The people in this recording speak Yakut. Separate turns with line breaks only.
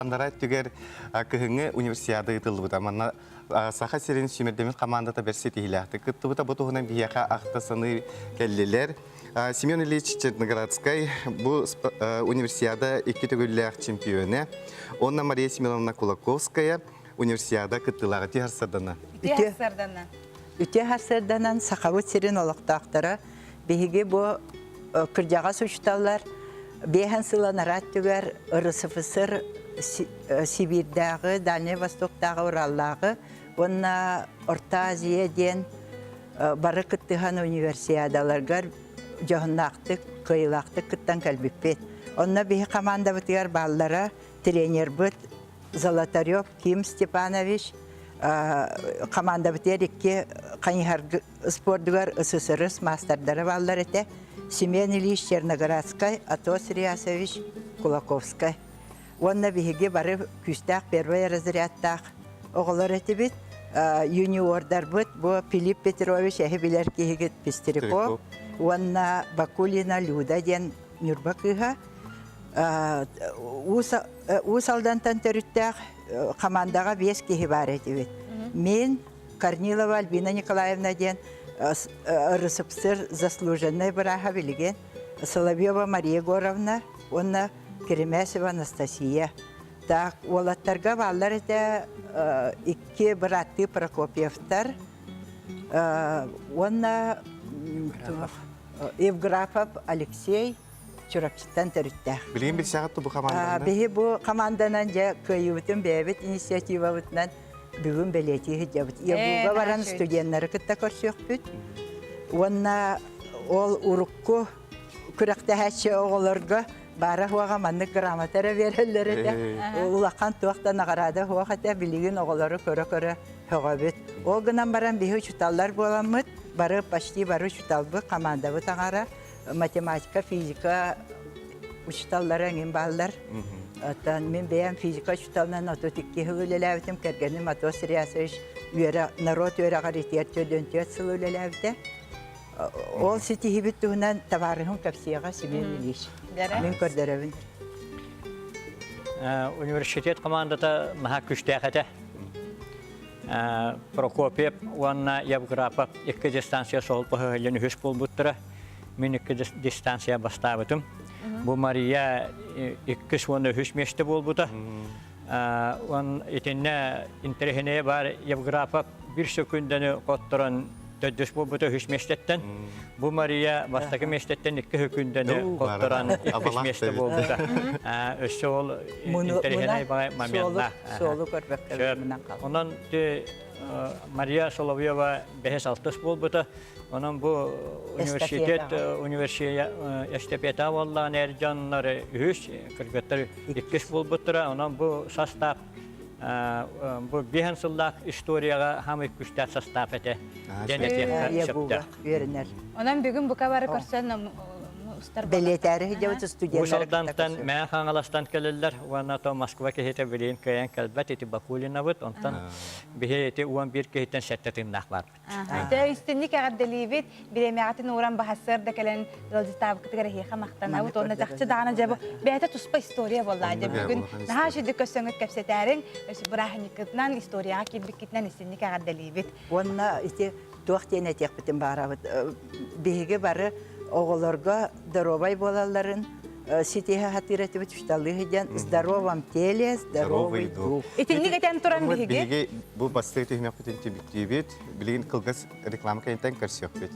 Анараа өттүгэр кыһыҥҥы универсиада ыытыллыбыта. Манна Саха сирин сүүмэрдэммит хамаандата бэрт ситиһиилээхтик кыттыбыта. Бу туһунан биһиэхэ ахта-саныы кэллилэр. Семен Ильич Черноградскай бу универсиада икки төгүллээх чемпиона. Онна Мария Семеновна Кулаковская универсиада кыттыылааҕа Үтүө сарсыарданан.
Үтүө сарсыарданан.
Үтүө сарсыарданан Сахабыт сирин олохтоохторо биһиги бу кырдьаҕас учууталлар биэһэн сыл анараа өттүгэр РСФСР Сибиирдээҕи, Дальнай Востоктааҕы, Ураллааҕы уонна Орто Азия диэн бары кыттыһан универсиадаларгар дьоһуннаахтык, кыайыылаахтык кыттан кэлбиппит. Онно биһи хамаандабытыгар бааллара тренербыт Золотарев Ким Степанович, хамаандабытыгар икки хайыһар спордугар СССР маастардара бааллар этэ. Семен Ильич Черноградскай, Атос Реасович Кулаковскай. Уонна биһиги бары күүстээх первый разрядтаах оҕолор этибит. Юниордарбыт бу Филипп Петрович эһи билэр киһигит Пестряков уонна Бакулина Люда диэн Ньурба кыыһа. Уус Алдантан төрүттээх хамаандаҕа биэс киһи баар этибит. Мин Корнилова Альбина Николаевна диэн РСФСР заслуженнай бырааһа билигин, Соловьева Мария Егоровна уонна Керемясова Анастасия. Так, уолаттарга бааллар этэ икки бырааттыы Прокопьевтар уонна Евграфов Алексей Чурапчыттан төрүттээх.
Билигин билсэҕит бу хамаанданан?
Биһи бу хамаанданан дьэ кыайыыбытын бэйэбит инициативабытынан бүгүн бэлиэтии сылдьабыт. ЯГУга баран студеннары кытта көрсүөхпүт. Уонна ол урукку күрэхтэһээччи оҕолорго баара суоҕа маннык грамота эрэ биэрэллэр этэ. Улахан туох да наҕараада суох этэ. Билигин оҕолору көрө-көрө сөҕөбүт. Ол гынан баран биһи учууталлар буоламмыт, бары почти бары учууталбыт, командабыт аҥара математика, физика учууталлара эҥин бааллар. Оттон мин бэйэм физика учууталынан 32 сыл үлэлээбитим, кэргэним Атос Реасович үөрэх, народ үөрэҕэр итиэр 44 сыл үлэлээбитэ. Ол ситиһибит туһунан табаарыһым кэпсиэҕэ Семен Ильич. Мин көрдөрөбүн.
Университет командата наһаа күүстээх этэ. Прокопьев уонна Евграфов икки дистанция суолпаһыһыллан үһүс буолбуттара. Мин икки дистанция бастаабытым. Бу Мария иккис уонна үһүс миэстэ буолбута. Он итиннэ интэриэһинэйэ баар Евграфов биир сөкүндэни хотторон төрдүс буолбута үһүс миэстэттэн. Бу Мария бастакы миэстэттэн икки сөкүндэни хотторон иккис миэстэ буолбута. Өссө ол интэриэһинэй баҕай моментна.
Суолу көрбөккө мунан хаалла.
Онон Мария Соловьева бэһис алтыс буолбута. Онон бу университет университет эстафета буоллаан эр дьоннор үһүс, кыргыттар иккис буолбуттара. Онон бу састаап бу биһэн сыллаах историяҕа хамый күстээх састаап этэ диэн этиэххэ сөптөөх.
Үөрэнэр.
Онон бүгүн бука бары көрсөн устар
Бэлиэтээри сылдьабыт студенттары
Уус Алдантан, Мэҥэ Хаҥаластан кэлэллэр уонна то Москва киһитэ билигин кыайан кэлбэт ити Бакулинабыт. Онтон биһи ити 11 киһиттэн сэттэ тыыннаах баарбыт.
Дьэ, истинник эҕэрдэлиибит. Бириэмэҕитин ууран баһассыар да кэлэн ыалдьыттаабыккытыгар эһиэхэ махтанабыт. Уонна чахчы даҕаны дьэ бу бэйэтэ туспа история буолла. Дьэ бүгүн наһаа үчүгдүк көрсөҥҥүт кэпсэтээриҥ, бырааһынньыккытынан, историяҕа киирбиккитинэн истинник эҕэрдэлиибит.
Уонна ити туох диэн этиэхпитин баарабыт. Биһиги бары оҕолорго доруобай буолалларын ситиһэ сатыыр этибит учталыы сылдьан здоровом теле здоровый дух.
Итинник этэн туран биһиги
Биһиги бу бастакы түһүмэхпитин түмүктүүбүт. Билигин кылгас реклама кэнниттэн көрсүөхпүт.